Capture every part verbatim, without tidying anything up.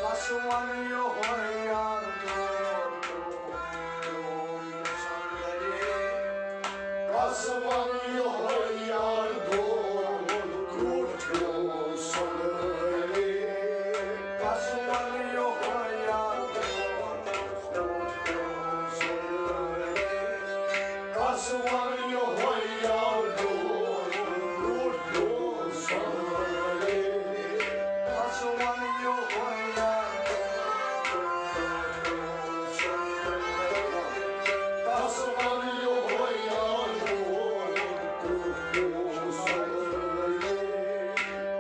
کس ون یوہے یار دود، کس ون یوہے یار دود، کروٹ پیوم سنگری۔ کس ون یوہے یار دود، کس ون یوہے یار دود، کروٹ پیوم سنگری۔ کس ون یوہے یار دود، کس ون یوہے یار دود، کروٹ پیوم سنگری۔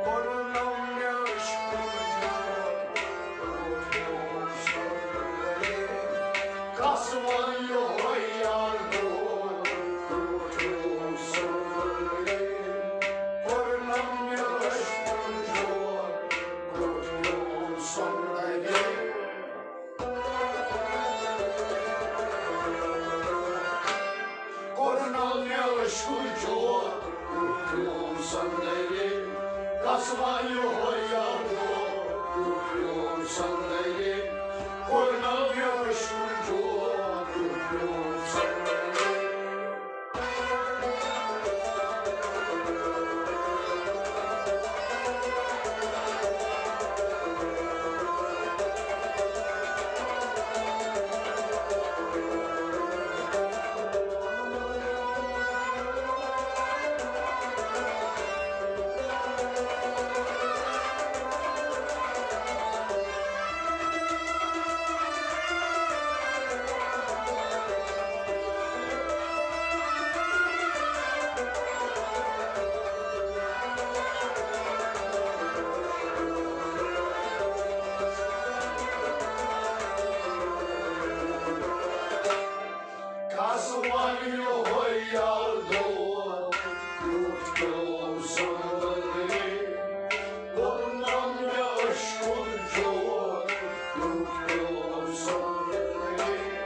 کوٚرنم مےٚ عشقُک جوڑ، کس ون یوہے یار دود، کروٹ پیوم سنگری۔ کوٚرنم مےٚ عشقُک جوڑ، کروٹ پیوم سنگری۔ کوٚرنم مےٚ عشقُک جوڑ، کروٹ پیوم سنگری۔ کس ون یوہے یار دود، کروٹ پیوم سنگری۔ کوٚرنم مےٚ عشقُک جوڑ، کروٹ پیوم سنگری۔ کس ون یوہے یار دود، کروٹ پیوم سنگری۔ کوٚرنم مےٚ عشقُک جوڑ، کروٹ پیوم سنگری۔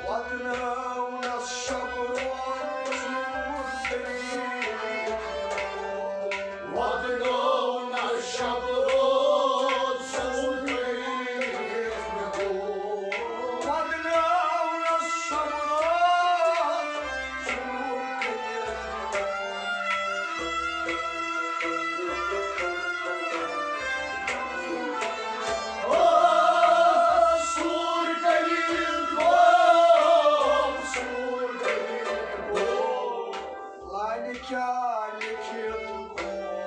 واتناونس شب روز ژوٗر کٔرِتھ۔ واتناونس شب روز ژوٗر کٔرِتھ۔ واتناونس شب روز ژوٗر کٔرِتھ۔ او، ژوٗر کٔرِتھ گوٚو، ژوٗر کٔرِتھ گوٚو۔ لانہِ کیٛاہ لیکھِتھ گوٚو،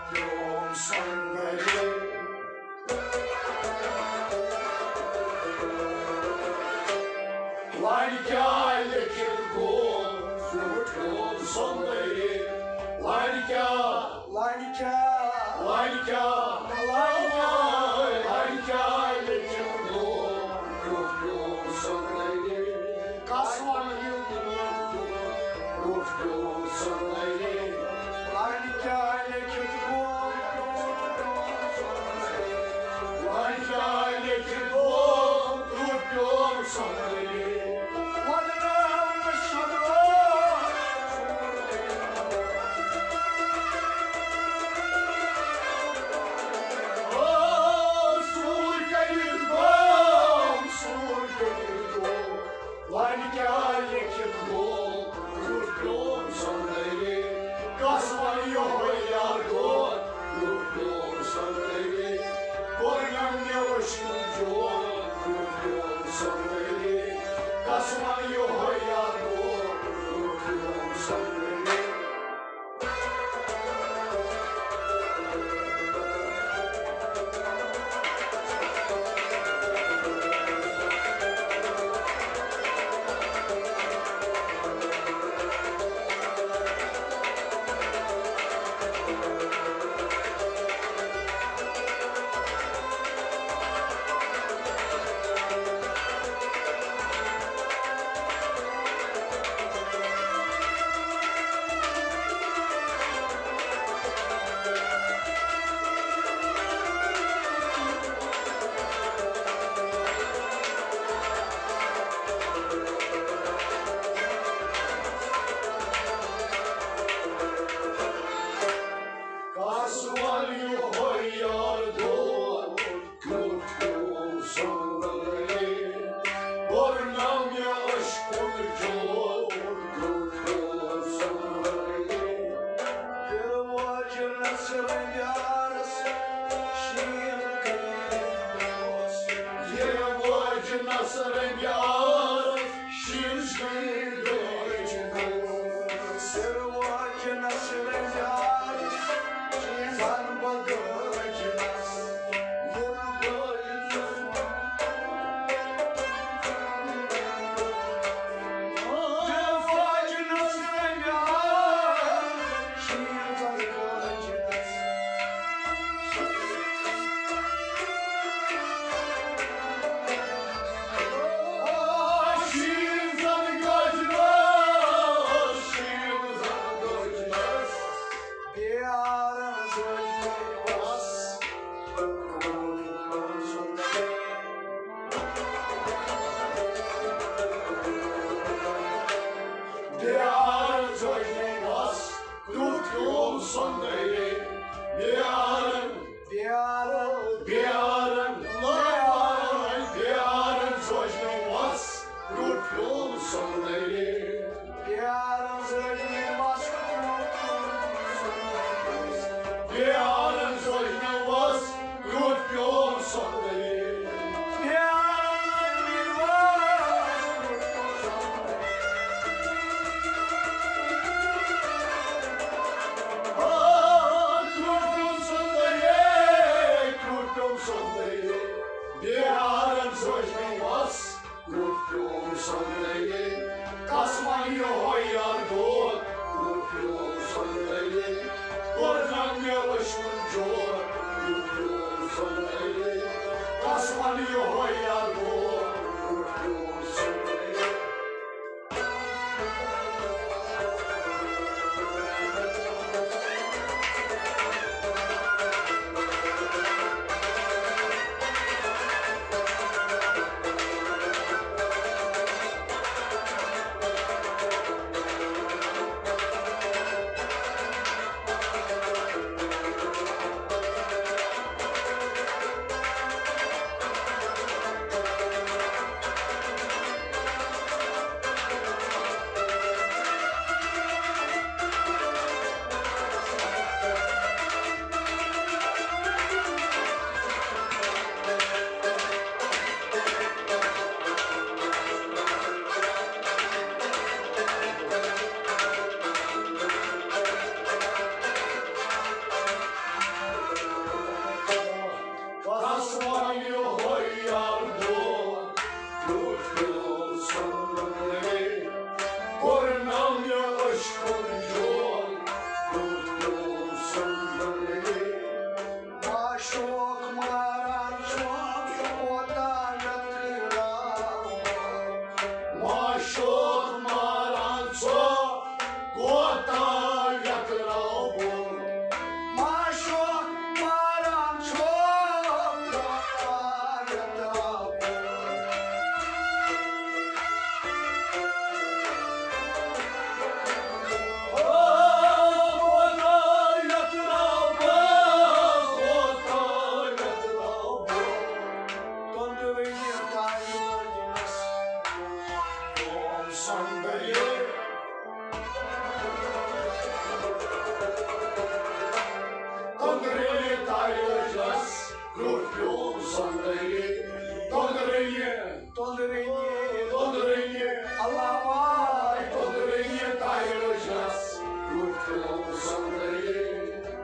پیوم سنگری۔ لانہِ کیٛاہ لیکھِتھ گوٚو، کروٹ پیوم سنگری۔ لانہِ کیٛاہ، لانہِ کیٛاہ، لانہِ کیٛاہ، لانہِ کیٛاہ، لانہِ کیٛاہ لیکھِتھ گوٚو، کروٹ پیوم سنگری۔ کس ون یوہے یار دود، کروٹ پیوم سنگری۔ لانہِ کیٛاہ لیکھِتھ گوٚو، کروٹ پیوم سنگری۔ لانہِ کیٛاہ لیکھِتھ گوٚو، کروٹ پیوم سنگری۔ واتناونس شب روز۔ او، ژوٗر کٔرِتھ گوٚو، ژوٗر کٔرِتھ گوٚو۔ لانہِ کیٛاہ لیکھِتھ گوٚو، کروٹ پیوم سنگری۔ کس ون یوہے یار دود، کروٹ پیوم سنگری۔ کوٚرنم مےٚ عشقُک جوڑ، کروٹ پیوم سنگری۔ کس ون یوہے یار دود، کروٹ پیوم سنگری۔ سۄندرے، بیارن، بیارن، بیارن، بیارن، بیارن سوچنو وس، روٗد پیوم سۄندرے۔ بیارن سوچنو وس، روٗد پیوم سۄندرے۔ بیارن سوچنو وس، روٗد پیوم سۄندرے۔ بیارن سوچنو وس، روٗد پیوم سۄندرے۔ آ، کرٛوٗٹھ پیوٚم سۄندرے، کرٛوٗٹھ پیوٚم سۄندرے، بیارن سوچنو وس، کرٛوٗٹھ پیوٚم سۄندرے، کس ونہٕ یۄہے یار دود، کرٛوٗٹھ پیوٚم سۄندرے، کوٚر نہ مےٚ عشقُن جود، کرٛوٗٹھ پیوٚم سۄندرے، کس ونہٕ یۄہے یار دود، کرٛوٗٹھ پیوٚم سۄندرے۔ کس وَنہِ یۄہے یار دود، کیُتھ پیوٚو سۄندرے۔ کوٚر نہ مےٚ عشقُن جود، کیُتھ پیوٚو سۄندرے۔ معشوق ماران چھُ کوتاہ یتراوٕ۔ معشوق ماران چھُ کوتاہ یتراوٕ۔ معشوق ماران چھُ کوتاہ یتراوٕ۔ او، کوتاہ یتراوٕ، کوتاہ یتراوٕ۔ تۄندرِ یہِ تایہِ لٲجنس، پیوٚم سۄندرے۔ تۄندرِ یہِ تایہِ لٲجنس، کیُتھ پیوٚم سۄندرے۔ تۄندرِ یہِ، تۄندرِ یہِ، تۄندرِ یہِ، اللہ واے۔ تۄندرِ یہِ تایہِ لٲجنس، کیُتھ پیوٚم سۄندرے۔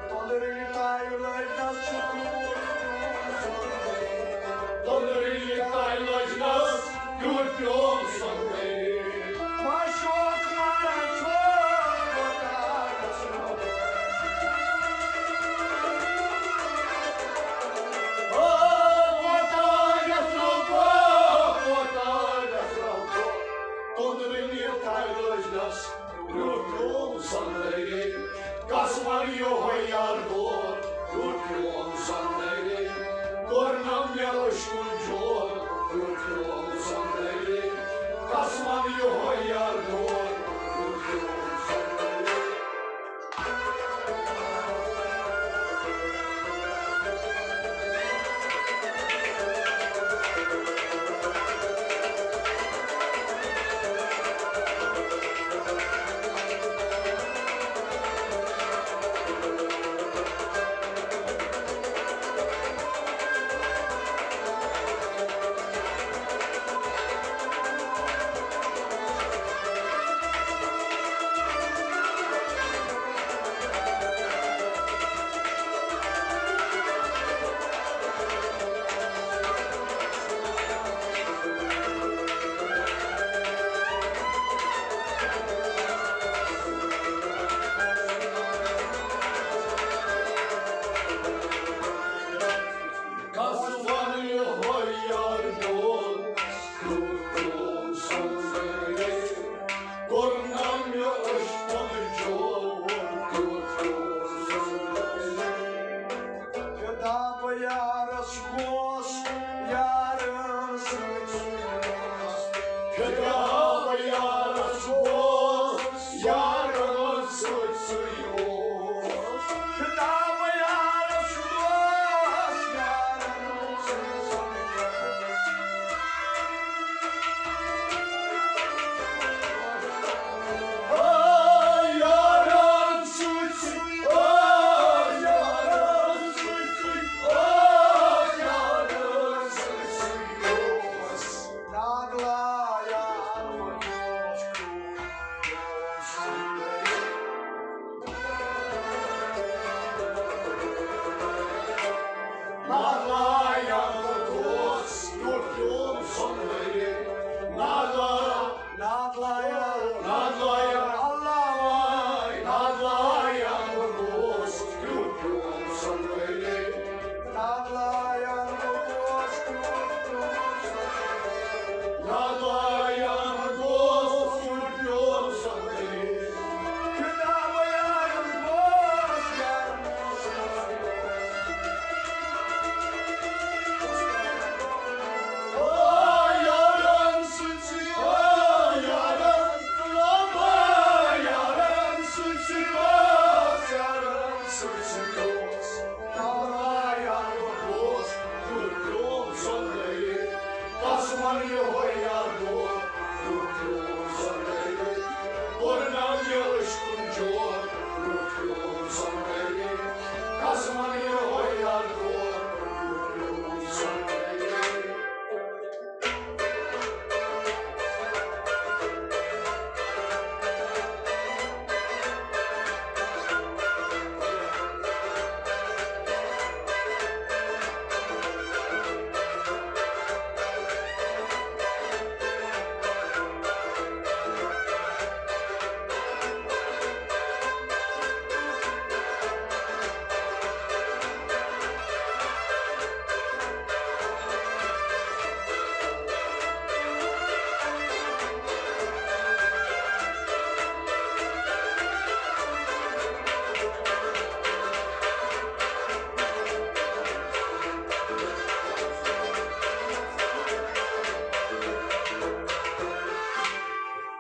تۄندرِ یہِ تایہِ لٲجنس چھُ کیُتھ پیوٚم سۄندرے۔ تۄندرِ یہِ تایہِ لٲجنس کیُتھ پیوٚم سۄندرے۔ معشوق ماران چھُ کوتاہ یتراوٕ۔ او، کوتاہ یتراوٕ، کوتاہ یتراوٕ۔ تۄندرِ یہِ تایہِ لٲجنس کیُتھ پیوٚم سۄندرے۔ کس وَنہِ یۄہے یار دود، کیُتھ پیوٚم سۄندرے۔ کوٚر نہ مےٚ عشقُن جود، کیُتھ پیوٚم سۄندرے۔ کس وَنہِ یۄہے یار دود، کیُتھ پیوٚم سۄندرے۔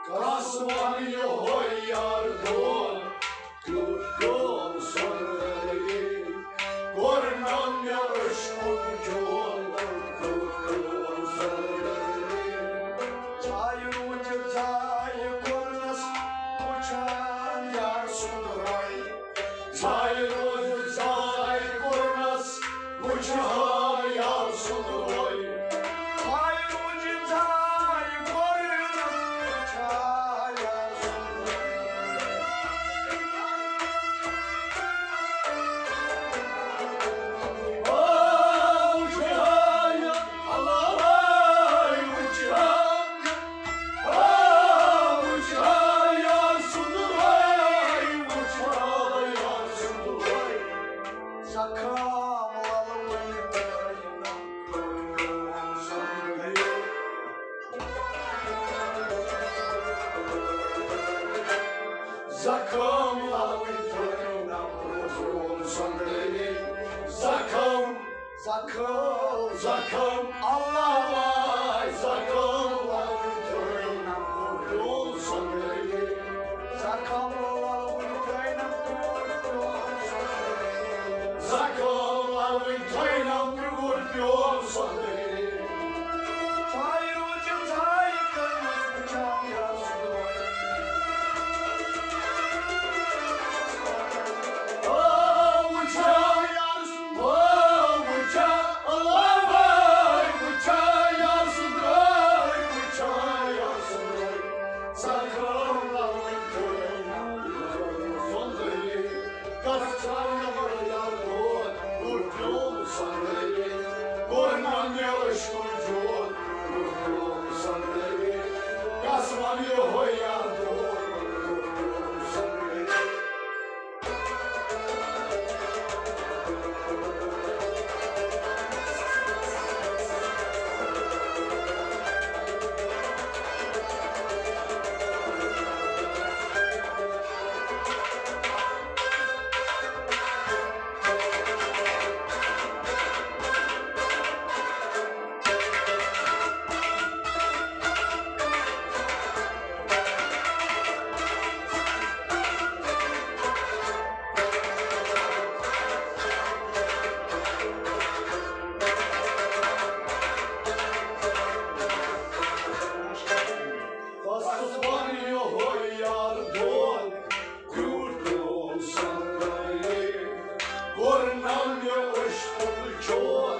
کس ون یہوے یار دود، کیُتھ پیوم سۄنٛدرے۔ کوٚر نہ مےٚ عشقُک جول، کیُتھ پیوم سۄنٛدرے۔ ژھایہِ روٗزِتھ ژھایہِ کوٚرنس وٕچھان یار سُنٛد روے۔ ژھایہِ روٗزِتھ ژھایہِ کوٚرنس وٕچھان یار سُنٛد روے۔ ژھایہِ روٗزِتھ ژھایہِ کوٚرنس وٕچھان یار سُنٛد روے۔ او وٕچھان، اللہ وٕچھان۔ آ، وٕچھ آ یار سُنٛد وٲے، وٕچھ آ یار سُنٛد وٲے۔ زخم للوٕنۍ ترٲینم پرٛون سۄنٛدرے۔ زخم للوٕنۍ ترٲینم پرٛون سۄنٛدرے۔ زخم زخم، زخم، اللہ وای زخم، للوٕنۍ ترٲینم پرٛون سۄنٛدرے۔ زخم، للوٕنۍ ترٲینم پرٛون سۄنٛدرے۔ زخم، للوٕنۍ ترٲینم پرٛون سۄنٛدرے۔ ژھایہِ روٗزِتھ ژھایہِ کٔرمٕژ وٕچھان یار سُنٛد روے۔ او وٕچھان یار سُنٛد، او وٕچھان، اللہ وٲے وٕچھان یار سُنٛد روے، وٕچھان یار سُنٛد روے۔ زخم للوٕنۍ ترٲینم پرٛون سۄنٛدرے۔ کس ژھایہِ یہوے یار دود، کیُتھ پیوم سۄنٛدرے۔ کوٚر نہ مےٚ عشقُک جول، کیُتھ پیوم سۄنٛدرے۔ کس ون یہوے یار دود، کیُتھ پیوم سۄنٛدرے۔ بس وَن یِہوٚے یار دود، کیُتھ اوس سۄنٛدرے۔ کوٚر نہ مےٚ عشقُک جول،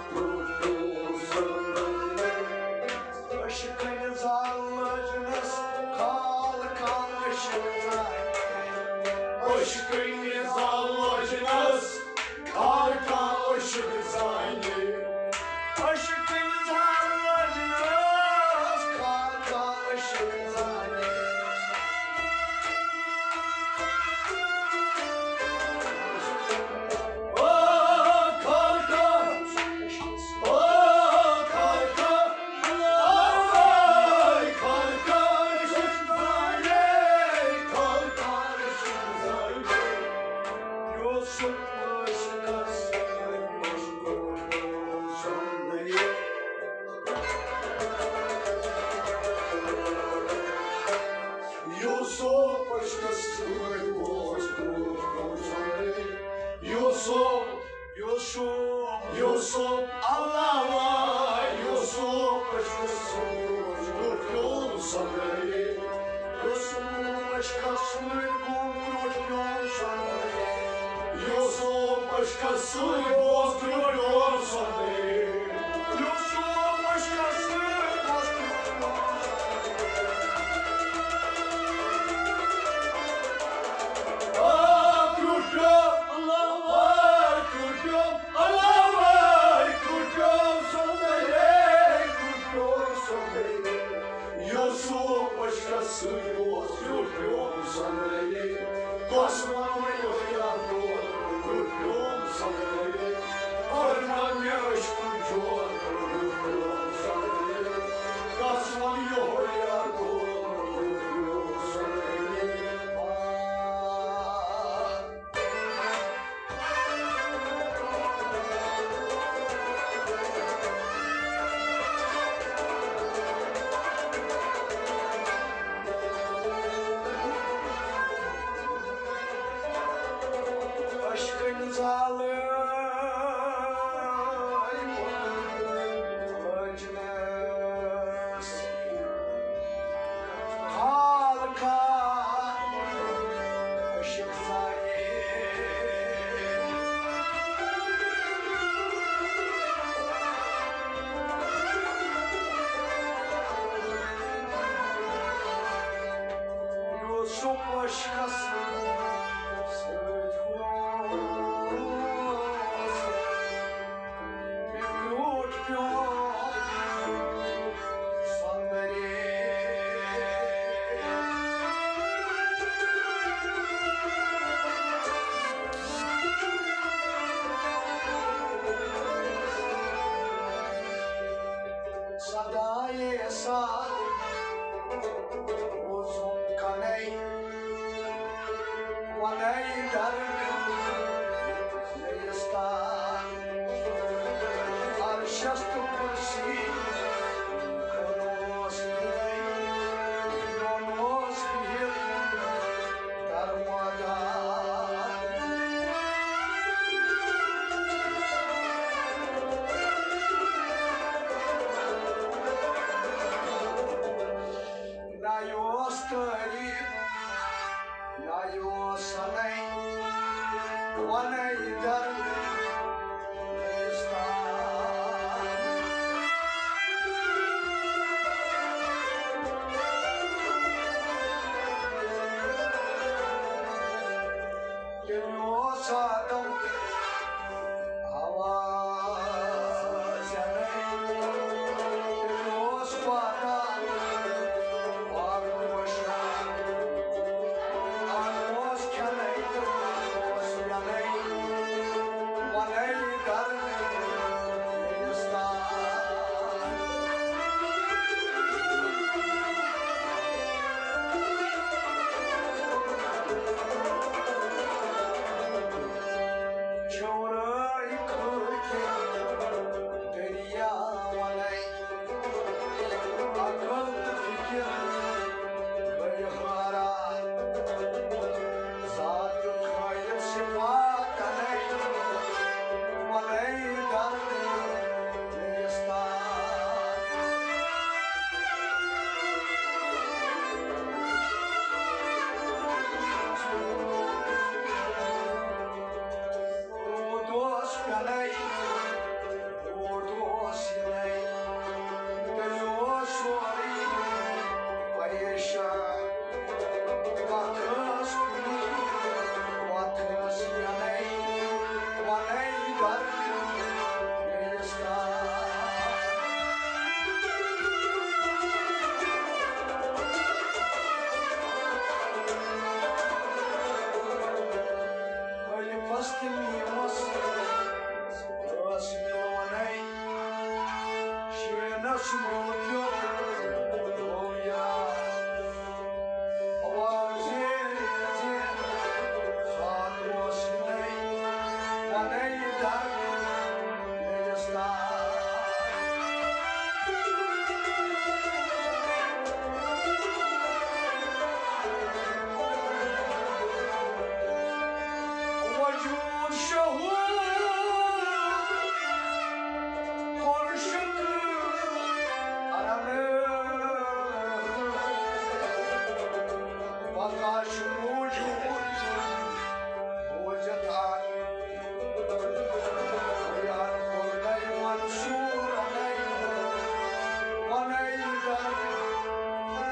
کیُتھ اوس سۄنٛدرے۔ عشقٕنۍ زال لٲجنس کال کال عشق زانہِ۔ عشقٕنۍ زال لٲجنس کال کال عشق زانہِ۔ عشقٕنۍ زال لٲجنس کال کال عشق زانہِ۔ او کال کال، او کال کال، او کال کال عشق زانہِ، کال کال عشق زانہِ۔ یوسف عشقس سۭتۍ اوس کوٚرمُت سۄنٛدرے۔ یوسف عشقس سۭتۍ اوس کوٚرمُت سۄنٛدرے۔ یوسف، یوسف، یوسف، اللہ وای یوسف عشقس سۭتۍ اوس کوٚرمُت سۄنٛدرے۔ یوسف پشکس سۭتۍ گوٚو کرٛوٚٹھ پیوٚم سۄندرِ۔ یوسف پشکس سۭتۍ گوٚو کرٛوٚٹھ پیوٚم سۄندرِ۔ یوسف پشکس سۭتۍ گوٚو کرٛوٚٹھ پیوٚم سۄندرِ۔ آ، کرٛوٚٹھ پیوٚم، اللہ، آ، کرٛوٚٹھ پیوٚم، اللہ، آ، کرٛوٚٹھ پیوٚم سۄندرِ، کرٛوٚٹھ پیوٚم سۄندرِ۔ یوسف پشکس سۭتۍ اوس کرٛوٚٹھ پیوٚم سۄندرِ۔ کس وَنہٕ وۄنۍ یُتھ یار دود، کرٛوٚٹھ پیوٚم سۄندرِ۔ کوٚر نہ مےٚ عشقُک جود، کرٛوٚٹھ پیوٚم سۄندرِ۔ کس وَنہٕ یُہوے یار دود، کرٛوٚٹھ پیوٚم سۄندرِ۔ عشقن زالٲے لٲجمس۔ خالقہ عشق زانے۔ یوسف عشقس سۭتۍ اوس۔ مےٚ کرٛوٗٹھ پیوٚو سۄندرے۔ صدایے ساتھ بوزُم کنے، ونے درد نیستان۔ عرشس تہٕ کرسی بۄن اوس بِہِتھ، بۄن اوس بِہِتھ درمدار۔ نہ یہِ اوس تعریٖف، نہ یہِ اوس سنے، ونے درد نیستان۔ تیٚلہِ اوس آدم ہوا زینٕے، تیٚلہِ اوس وعدہ باغ پوشان۔ اکھ اوس کھیٚنٕے تہٕ اکھ اوس ویٚنٕے، ونے درد نیستان۔ چھورٲے کھوٗرۍ کہِ دٔریاوَنے، عقل تہٕ فِکر گٔے حٲران۔ ذات تہٕ خٲیِل صِفاتَنے، وَنے درد نیستان۔ روٗد اوس پیٚنَے، روٗد اوس یِنَے، تیٚلہِ اوس سورُے پریشان۔ کتھ ٲس کُنی، وتھ ٲس یَنَے، وَنَے درد نیستان۔ الفس تہٕ میٖمس ٲس میونَے، شیٖنس میوٗل پیوٚو، گوٚو یاد۔ آوازے کاش موجود بوزت آن، یار پورنَے منصور اَنَے، وَنَے در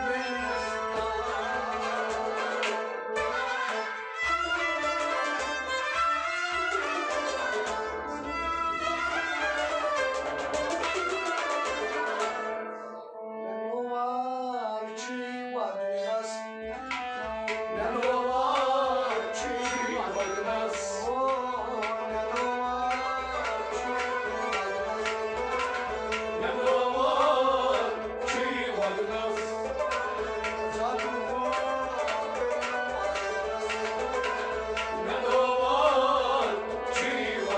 میٲنِس تام۔ نوار چھی ودنس، نوار چھی ودنس، نوار چھی ودنس، نوار چھی ودنس۔